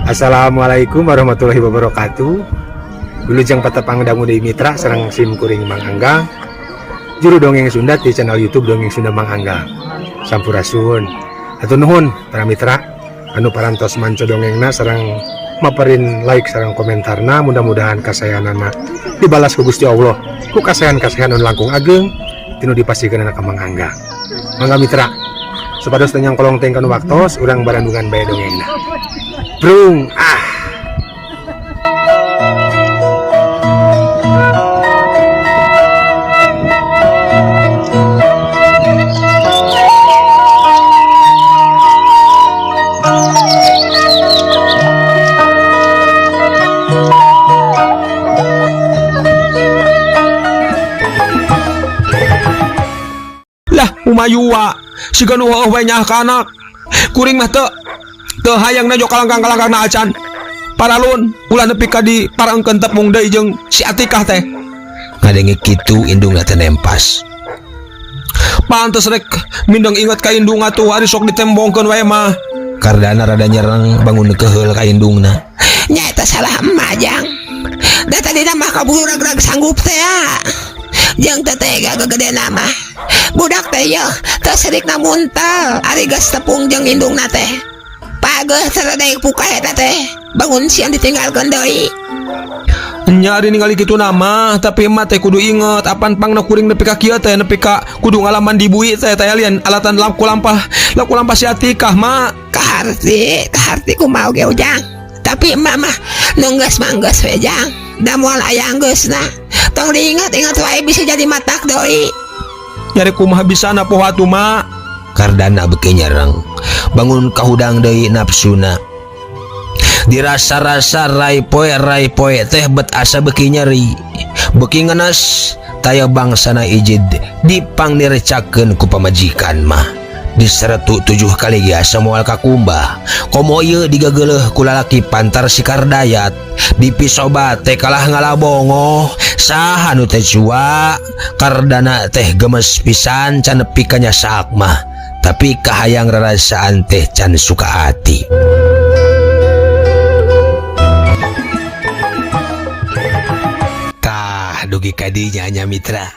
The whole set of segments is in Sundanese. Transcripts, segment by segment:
Assalamualaikum warahmatullahi wabarakatuh. Wilujeng patepang dangu deui mitra sareng sim kuring Mang Anggang. Juru dongeng Sunda di channel YouTube Dongeng Sunda Mang Anggang. Sampurasun. Hatur nuhun para mitra anu parantos manco dongengna sareng maperin like sareng komentarna, mudah-mudahan kasayanana dibalas ku Gusti Allah ku kasayan-kasayan anu langkung ageng tinu dipasihkeun ka Mang Anggang. Mangga mitra supados teu nyangkolong teh kanu waktos urang barandungan bae dongengna. Brung ah. Lah umayua siga nu heueuh we nyaah ka anak. Kuring mah teu teu hayang najo kalangkang-kalangkang na acan. Paralun ulah nepi ka di parengkeun tepung deui jeung si Atikah teh. Ngadenge kitu indungna teh nempas. Pantes rek mindeng inget ka indung atuh ari sok ditembongkeun wae mah. Kardana rada nyereng bangun keheul ka indungna. Nya eta salah emak jang. Da tadina mah kaburu rag-rag sanggup teh ya. Jeung teu tega gegedena mah. Budak teh yeuh teu serikna muntal ari geus tepung jeung indungna teh. Pageuh saradaek pukah eta teh. Bangun siang ditinggalkeun deui. Nya ari ningali kitu nama, tapi emak teh kudu inget apan pangna kuring nepi ka kieu teh nepi ka kudu ngalaman dibui teh teh lian alatan laku lampah laku lampah si Atikah mak. Kaharti, kaharti kumaha ge ujang. Tapi emak mah nu geus mah geus we jang. Da moal aya geusna. Tong diingat-ingat wae bisa jadi matak deui. Nyari kumaha bisana poho atuh mak. Kardana beuki nyereng. Bangun kahudang deui nafsuna. Dirasa-rasa rai poe teh bet asa beuki nyeri. Beuki ngenes taya bangsana ijid dipangnircakeun ku pamajikan mah. Diseretu 7 kali ge asa moal kakumbah. Komo ieu digageuleuh ku lalaki pantar si Kardayat. Dipisobat teh kalah ngalabongoh. Saha nu teh cua? Kardana teh gemes pisan can nepi ka nyasak mah. Tapi kahayang rarasaan teh can suka ati. Tah dugi ka dinya nya mitra.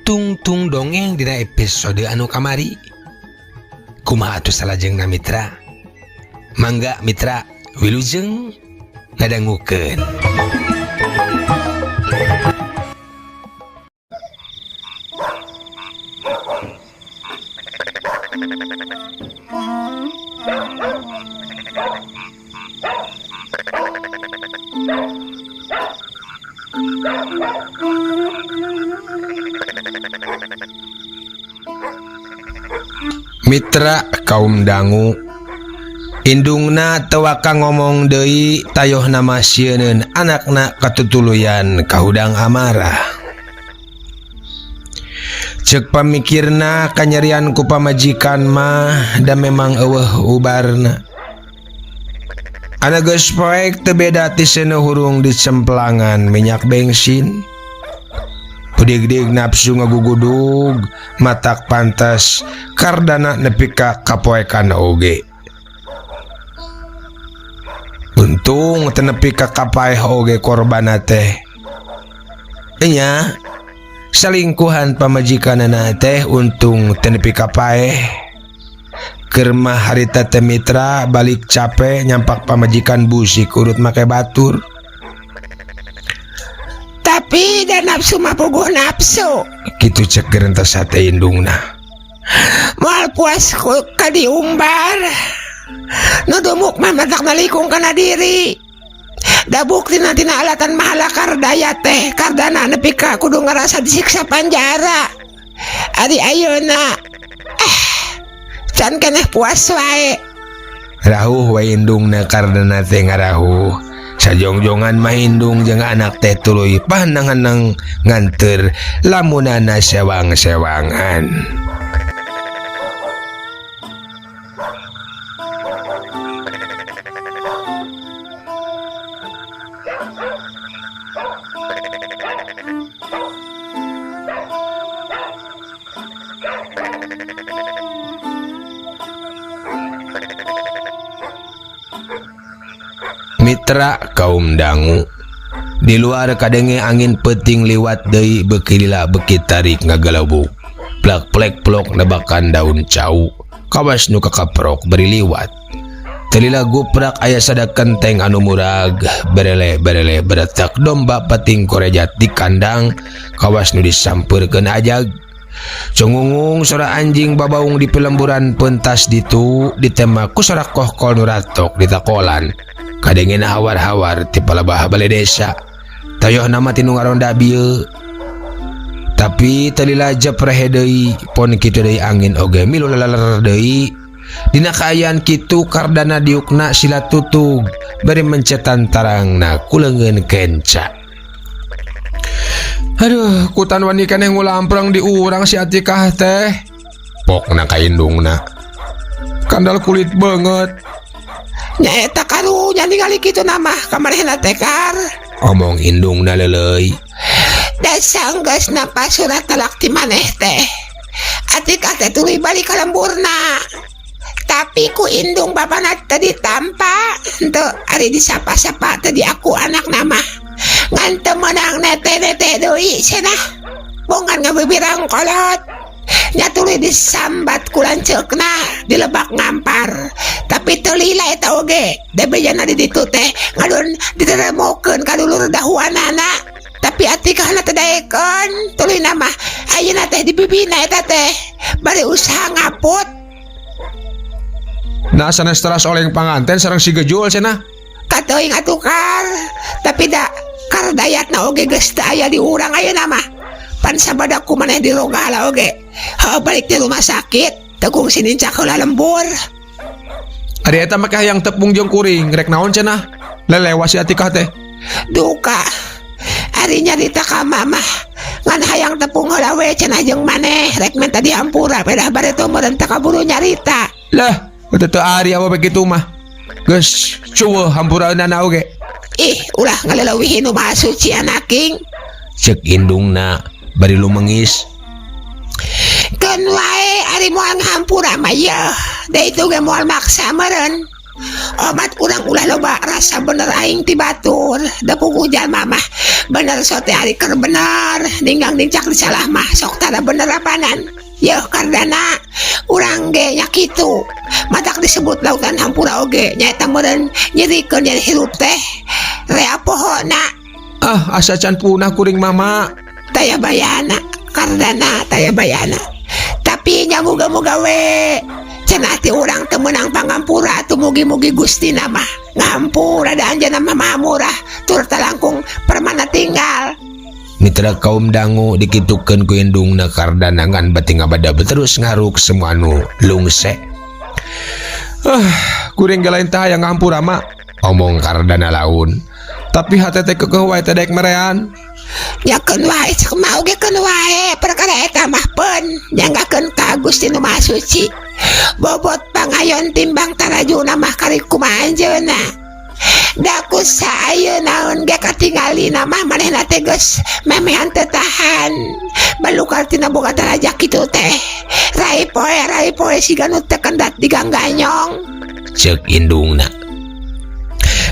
Tungtung dongeng dina episode anu kamari. Kumaha atuh salajengna mitra? Mangga mitra wilujeng ngadangukeun. Mitra kaum dangu indungna teu waka ngomong deui tayohna mah sieuneun anakna katutuluyan kahudang amarah. Ceuk pamikirna kanyerian ku pamajikan mah da memang eueuh ubarna. Anak geus poek teu beda ti seuneu hurung dicemplangan minyak bensin. Pudig-dig nafsu ngagugudug matak pantas kardana nepi ka kapoekan oge. Untung teu nepi ka kapaeh oge korbanna teh. Nya salingkuhan pamajikanana teh untung teu nepi ka paeh. Keur mah harita teh mitra balik capek nyampak pamajikan busik urut make batur. Tapi da nafsu mah puguh nafsu. Kitu cek gerentas hate indungna. Moal puas ku ka diumbar. Nu dumuk mah matak nalikung kana diri. Da buktina tina alatan mahala kardaya teh kardana nepi ka kudu ngarasa disiksa panjara. Ari ayeuna can keneh puas wae. Rahuh wae indungna kardana teh ngarahuh. Sajongjongan mah indung jeung anak teh tuluy pananganang nganteur lamunana sewang-sewangan. Mitra kaum dangu di luar kadenge angin peting liwat deui beuki lila beuki tarik ngagalabuk plak plek plok nebakan daun cau kawas nu kakaprok beri liwat telila guprak aya sada kenteng anu murag berele berele beretak domba peting korejat di kandang kawas nu disampeurkeun ajag Cungungung sora anjing babaung di pelemburan pentas ditu ditema ku sora kohkol nu ratok di takolan kadengena hawar-hawar ti palebah bale desa tayoh nama tinu ngaronda bieu tapi telila jeprehe deui pon kitu deui angin oge milu leleler deui dina kaayaan kitu kardana diukna sila tutug bari mencetan tarangna ku leungeun kenca. Aduh, kutan wani keneh ngulampreng di urang si Atikah teh. Pokna ka indungna. Kandal kulit banget. Nyaeta karunya ningali kitu nama kamarehna teh kar. Omong indungna leuleuy. Dasa geus napa surat talak ti maneh teh. Atikah teh tuluy balik ka lemburna. Tapi ku indung bapana teh ditampa. Henteu ari disapa-sapa teh diaku anak nama. Ngan teu meunang nete-nete deui cenah. Bongan ngabibirang kolot. Nya tuluy disambat ku lanceukna dilebak ngampar. Tapi teu lila eta oge. Debejana di ditu teh ngadon diteremokeun ka dulur dahuanana. Tapi Atikahna teh daekeun. Tuluy mah ayeuna teh dibibina eta teh. Bari usaha ngaput. Nah sanes teras oleng panganten sareng si Gejul cenah. Kateuing atuh kar. Tapi da kardayatna oge geus teu aya di urang ayeuna mah. Pan sabada ku maneh dirogala oge. Heuh balik ti rumah sakit, teu kungsi nincak heula lembur. Ari eta mah hayang tepung jeung kuring, rek naon cenah? Lelewa si Atikah teh. Duka. Ari nyarita ka mamah ngan hayang tepung heula we cenah jeung maneh rek minta dihampura pedah bareto meureun teu kaburu nyarita. Lah, teu teu ari awewe kitu mah. Geus cueuh hampuraeunana oge. Ih, ulah ngaleleuwihi nu maha suci anaking. Cek indungna bari lumengis. Keun wae ari moal ngahampura mah yeuh. Da itu ge moal maksa meureun. Omat urang ulah loba rasa bener aing ti batur. Da puguh jalma mah bener sote ari keur bener. Ninggang nincak disalah mah sok tara bener apanan. Yeuh kardana urang ge nya kitu. Matak disebut lautan hampura oge nyaeta meureun nyerikeun yen hirup teh rea pohona. Ah, asa can punah kuring mama. Taya bayana kardana taya bayana. Tapi nya muga-muga we cenah ti urang teu meunang pangampura atuh mugi-mugi Gustina mah ngampura da anjeunna mah maha murah tur talangkung permana tinggal. Mitra kaum dangu dikitukeun ku indungna kardana ngan bati ngabadab terus ngaruk semua nu lungse. Ah, kuring ge lain teh hayang ngampura mah. Omong kardana laun. Tapi hate teh keukeuh wae teh daek merean. Nya keun wae cek mah oge keun wae perkara eta mah peun nyanggakeun ka Gusti nu Maha Suci. Bobot pangayon timbang tarajuna mah kari kumaha anjeunna. Da ku saeuna ge katingalina mah manehna teh geus memehan teu tahan. Balukar tina boga tarajak kitu teh. Rai poe siga nu teu kendat digangganyong. Ceuk indungna.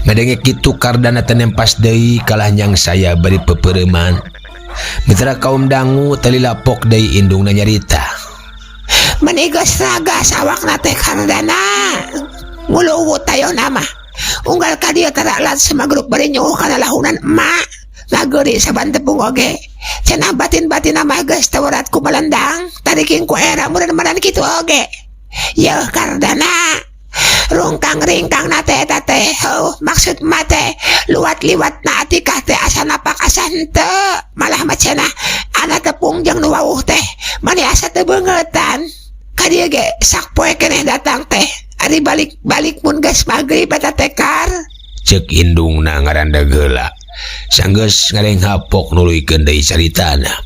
Ngadenge kitu kardana teh nempas deui kalah nyang saya bari pepereuman. Mitra kaum dangu teu lapok deui indungna nyarita. Meni geus ragas awakna teh kardana. Nguluwut tayona mah. Unggal ka dieu tara lat semagruk bari nyuhuh kana lahunan emak. Ngageuri saban tepung oge. Cenah batin-batin mah geus teu werat ku melendang, tariking ku era meureun-meureun kitu oge. Yeuh kardana. Rungkang ringkang na teh eta teh. Heuh, maksud mah teh luat liwat na Atikah teh asa napak asa henteu. Malah mah cenah ana tepung jeung nu wawuh teh mani asa teu beungeutan. Ka dieu ge sakpoe keneh datang teh. Ari balik-balik mun geus magrib eta teh kar. Ceuk indungna ngarandeg heula. Sanggeus ngareng hapok nuluykeun deui caritana.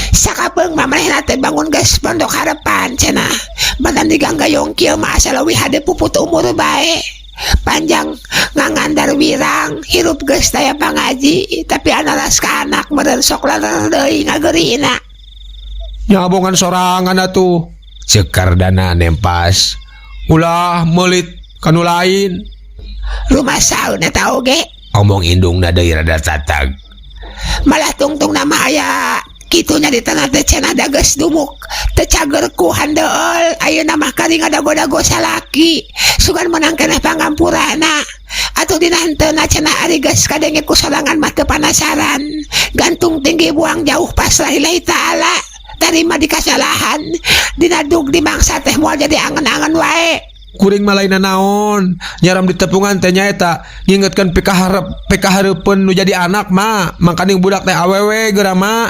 Sakapeung mah manehna teh bangun geus pondok harapan cenah. Badan diganggayong kieu mah asa leuwih hade puput umur bae. Panjang ngangandar wirang, hirup geus taya pangaji, tapi anaras ka anak meureun sok laler deui ngageurina. Nyabongan sorangan atuh. Cek Kardana nempas. Ulah meulit ka nu lain. Rumah saun eta oge. Omong indungna deui rada tatag. Malah tungtung nama aya kitunya di tanah teh cenah da geus dumuk teu cager ku handeul ayeuna mah kari ngadago-dago salaki sugan meunang keneh pangampurana atuh dina henteuna cenah ari geus kadenge ku sorangan mah teu panasaran gantung tinggi buang jauh pasrah lillahi ta'ala tarima dikasalahan dina dug dimangsa teh moal jadi angen-angen wae. Kuring mah lain naon nyaram di tepungan teh nyaeta ngingetkeun pikaharep pikahareupeun nu jadi anak mah mangkaning budak teh awewe geura mah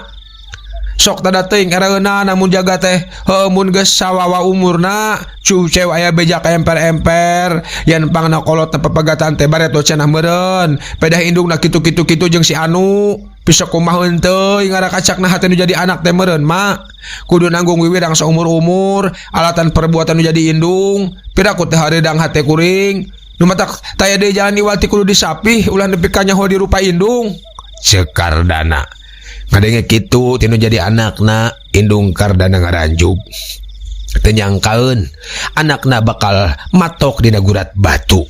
sok tada teuing eraeuna namun jaga teh heueuh mun geus sawawa umurna cucew aya beja ka emper-emper yen pangna kolot teh pepegatan teh bareto cenah meureun pedah indungna kitu-kitu kitu jeung si anu bisa kumaha henteu ngarakacakna hate nu jadi anak teh meureun ma kudu nanggung wiwirang saumur-umur alatan perbuatan nu jadi indung piraku teh hareudang hate kuring nu matak taya deui jalan iwal ti kudu disapih ulah nepi ka nyaho di rupa indung. Ceuk Kardana ngadenge kitu ti nu jadi anakna indung Kardana ngaranjug teu nyangkaeun anakna bakal matok dina gurat batu.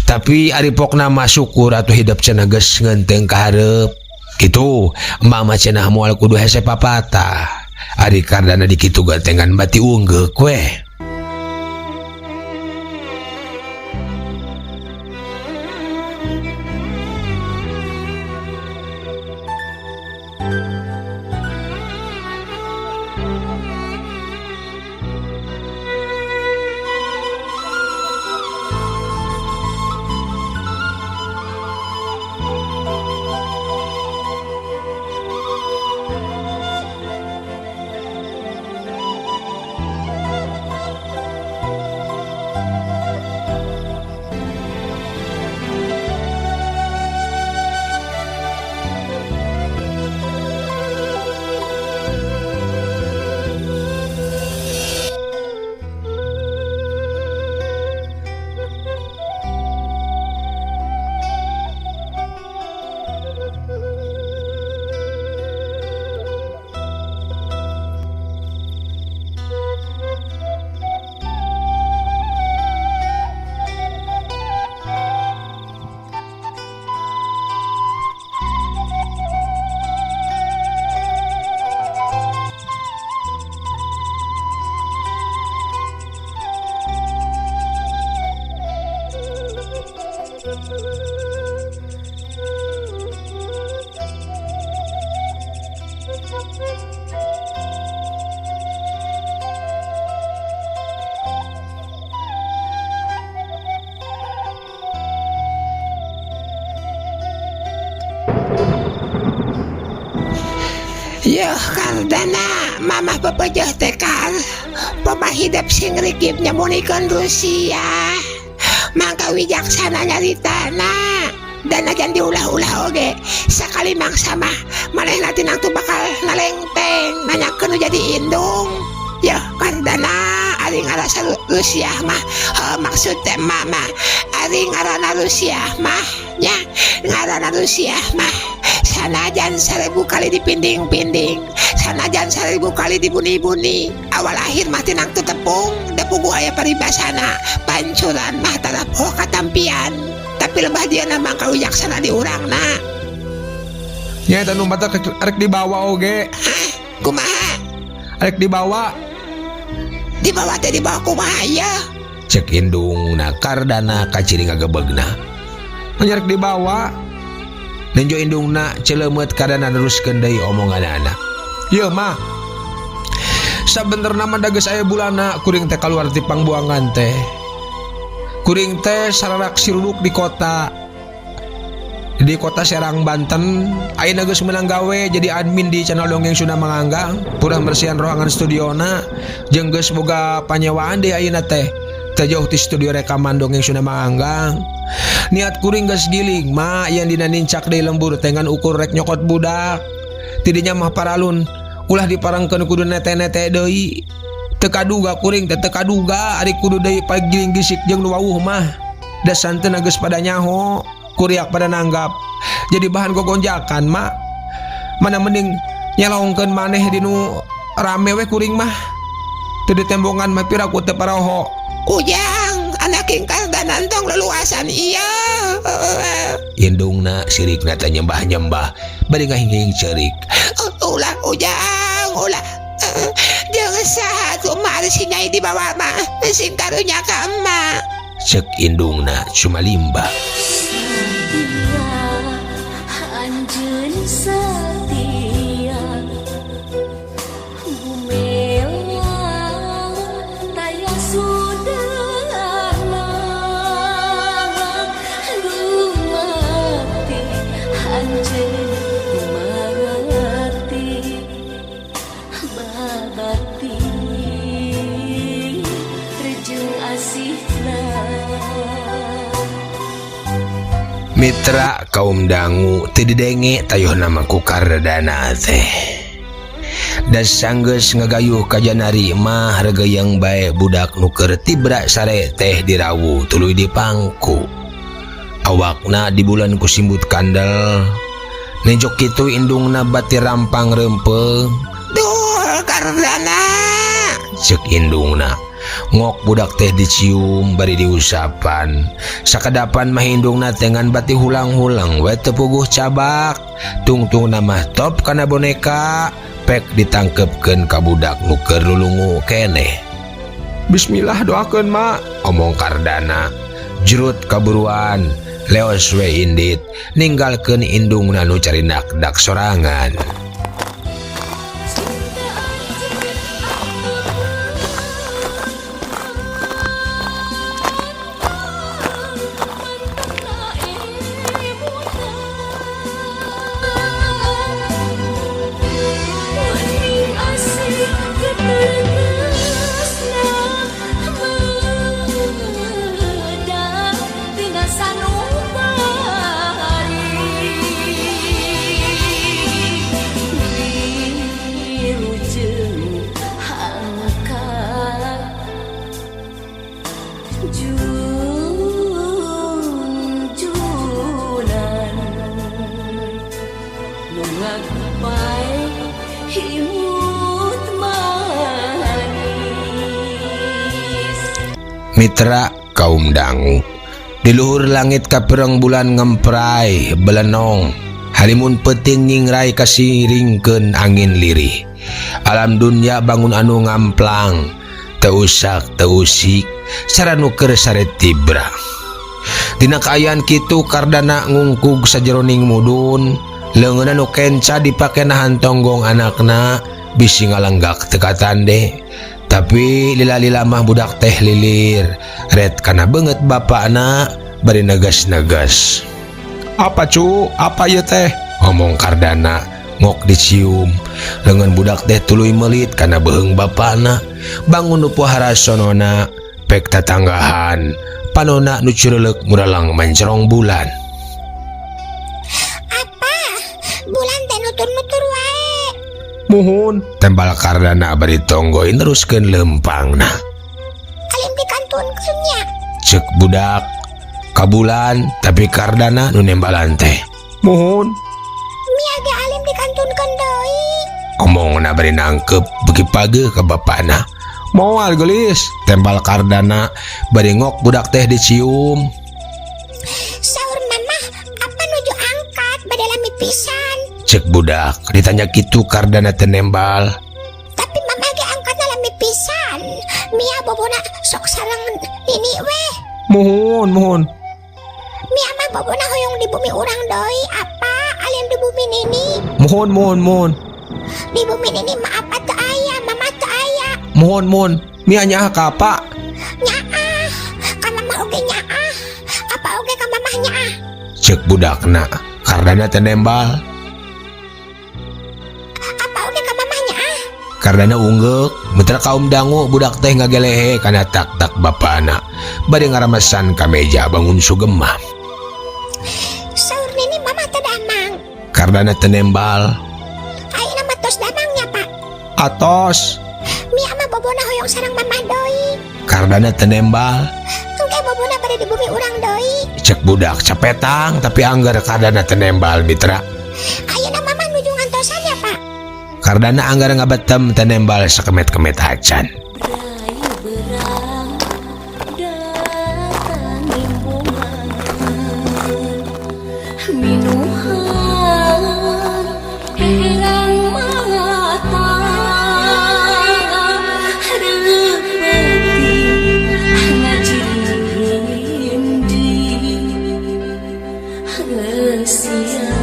Tapi ari pokna mah syukur atuh hidep cenah geus ngeunteung ka hareup kitu emak mah cenah moal kudu hese papatah ari Kardana dikitu gantengan bati unggek weh. Yuh Kardana mamah pepejah tekar pemahidep sing rikip nyamunikeun Rusia mangka wijaksana nyaritana dan ajan diulah-ulah oge sakali mangsa mah manehna tinang tu bakal nalengteng nanyakeun nu jadi indung. Yuh Kardana ari ngarasa Rusia mah maksud teh mama ari ngaranna Rusia mah nya ngaranna Rusia mah sanajan 1000 kali dipinding-pinding sanajan 1000 kali dibuni-buni awal akhir mah tinang tu tepung depugu aya paribasana pancuran mah tarapoh katampian tapi lebah dia nama kawijaksana di urangna. Nya eta nu mata arek dibawa oge. Hah? Kumaha? Arek dibawa. Dibawa teh dibawa kumaha ya? Cek indungna Kardana kaciri ngagebegna. Arek dibawa. Nenjo indungna celemet Kardana neruskeun deui omonganana. Yeuh mah. Sabenerna mah da geus aya bulana kuring teh kaluar ti pangbuangan teh. Kuring teh sararak siruduk di kota. Di kota Serang, Banten. Ayeuna geus meunang gawe jadi admin di channel Dongeng Sunda Manganggang, purah mersihan ruangan studiona jeung geus boga panyewaan deui ayeuna teh. Teu jauh ti studio rekaman Dongeng Sunda Manganggang. Niat kuring geus giling mah yen dina nincak deui lembur teh ngan ukur rek nyokot budak. Tidinya mah paralun ulah diparengkeun kudu nete-nete deui. Teu kaduga kuring teh teu kaduga ari kudu deui pagiling gisik jeung nu wawuh mah. Da santeuna geus pada nyaho, kuriak pada nanggap. Jadi bahan gogonjakan mak. Mana mending nyelongkeun maneh di nu Rame we kuring mah. Teu ditembongan mah piraku teu paroho. Ujang, anak ingkar dan nantong leluasan iya. Indungna sirikna teh nyembah-nyembah bari ngahinghing ceurik. Ulah ujang, ulah. Jangan saha kumaha si Nyai dibawa mah, sing karunya ka emak. Cek indungna cumalimba. Setia, anjeun setia, gumelang taya sudahna, dumati anjeun dumati, babati rejeng asihna. Mitra kaum dangu teu didenge tayuh nama ku Kardana teh. Da sanggeus ngagayuh ka Janari mah regeyeng bae budak nu keur tibra sare teh dirawu tuluy dipangku. Awakna di bulan ku simbut kandel. Nejok kitu indungna bati rampang rempeng. Duh Kardana, cek indungna. Ngok budak teh dicium bari diusapan. Sakadapan mah indungna teh ngan bati hulang-hulang we teu puguh cabak. Tungtungna mah top kana boneka pek ditangkepkeun ka budak nu keur lulungu keneh. Bismillah doakeun mak, omong Kardana. Jrut kaburuan leos we indit ninggalkeun indungna nu carinak dak sorangan. Mitra kaum dangu di luhur langit kapereng bulan ngemprai belenong halimun peting nyingrai kasiringkeun angin lirih. Alam dunya bangun anu ngamplang teu usak teu usik saranu keur sare tibra. Dina kaayaan kitu Kardana ngungkug sajeroning mudun leungeunna nu kenca dipake nahan tonggong anakna bisi ngalenggak teu katande. Tapi lila-lila mah budak teh lilir ret kana beungeut bapakna bari negas-negas. Apa cu? Apa ieu teh? Omong Kardana ngok dicium. Leungeun budak teh tuluy meulit kana beuheung bapakna. Bangun nu pohara sonona pek tatanggahan panona nu cureuleuk muralang mancerong bulan. Apa? Bulan teh nutur-nutur wae. Muhun, tembal Kardana bari tonggoy neruskeun lempangna. Alim dikantunkeun nya. Cek budak kabulan tapi Kardana nu nembalan teh. Muhun. Mia ge alim dikantunkeun deui. Omongna bari nangkep beuki pageuh ka bapana. Moal geulis, tembal Kardana bari ngok budak teh dicium. Saur mamah apa nuju angkat bade lami pisan. Cek budak ditanya kitu Kardana teh nembal. Tapi mama ge angkatna lami pisan. Mia bobona sok sareng nini weh. Muhun, muhun. Mia mah bobona hoyong di bumi urang deui apa alien di bumi nini. Muhun, muhun, muhun. Di bumi nini mah apa teu aya, mama teu aya. Muhun, muhun. Mia nyaah ka apa? Nyaah. Ka mama oge nyaah. Apa oge ka mamah nyaah. Cek budakna Kardana teh nembal. Apa oge ka mamah nyaah? Kardana unggeuk mitra kaum dangu budak teh ngagelehe kana tak-tak bapana bari ngaramesan ka meja bangun sugemah. Saur nini mama teh damang. Kardana teh nembal. Ayeuna mah tos damang nya, Pak. Atos. Mia mah bobona hoyong sareng mamah deui. Kardana teh nembal. Engke bobona bade di bumi urang deui. Cek budak capetang tapi anggar Kardana teh nembal mitra. Ayeuna mama nuju ngantosan ya, Pak. Kardana anggar ngabetem teu nembal sakemet-kemet acan. Rayu berang datang limbungan minuhan herang mata reupeti ngajirindi ngeusian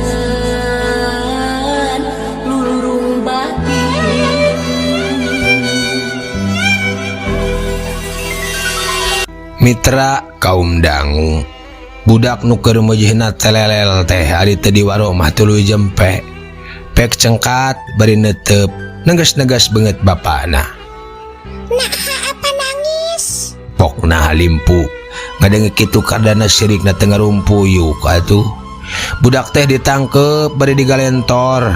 lulurung batin. Mitra kaum dangu, budak nu keur mejihna telelel teh ari teu diwaro mah tuluy jempe. Pek cengkat bari neuteup neges-neges beungeut bapana. Nah, apa nangis? Pokna halimpu ngadenge kitu Kardana sirikna teu ngarumpuyuk atuh. Budak teh ditangkep bari digalentor.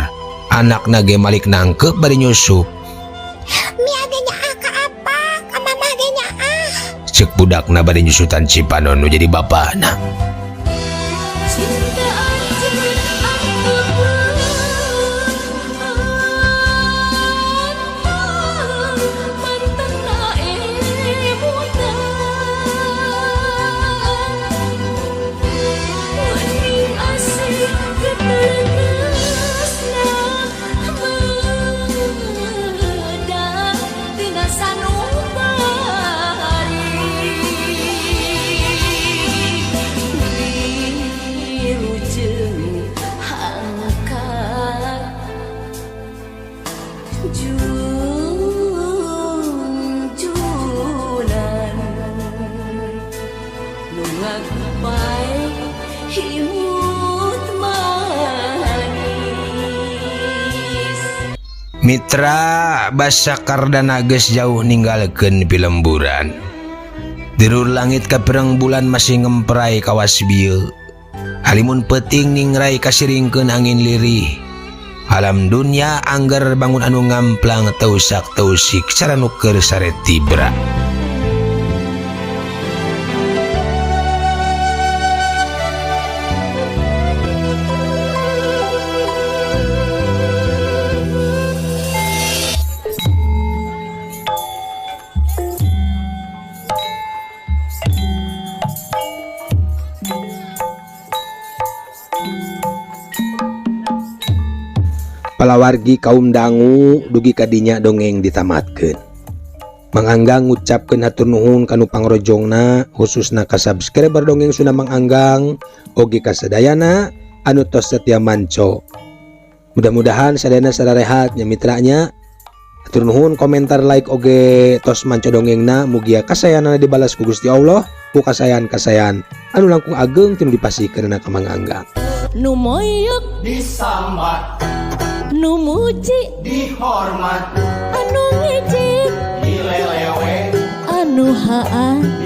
Anakna ge malik nangkep bari nyusup. Mia ge nyaah ka apa? Ka mama ge nyaah. Cek budakna bari nyusutan cipanon nu jadi bapana. Cinta anjeun mantena emutan wening asih getegesna medang tina sanubari wilujeng angkat junjunan nu ngagupai imut manis. Mitra basa Kardana geus jauh ninggalkeun pilemburan. Dirur langit kapereng bulan masih ngemperai kawas bieu. Halimun peuting ningrai kasiringkeun angin lirih. Alam dunya angger bangun anu ngamplang teusak teusik cara nu keur sare tibra. Palawargi kaum dangu dugi kadinya dongeng ditamatkeun. Mang Anggang ngucapkeun hatur nuhun kanu pangrojongna khususna ka subscriber dongeng Sunda Mang Anggang oge ka sadayana anu tos setia manco. Mudah-mudahan sadayana sararehat nya mitranya. Hatur nuhun komentar like oge tos manco dongengna mugia kasayanana dibalas ku Gusti Allah ku kasayan-kasayan anu langkung ageng tinu dipasihkeunana ka Mang Anggang. Nu moyok disambat, nu muji dihormat, anu ngejek dilelewe, anu haan.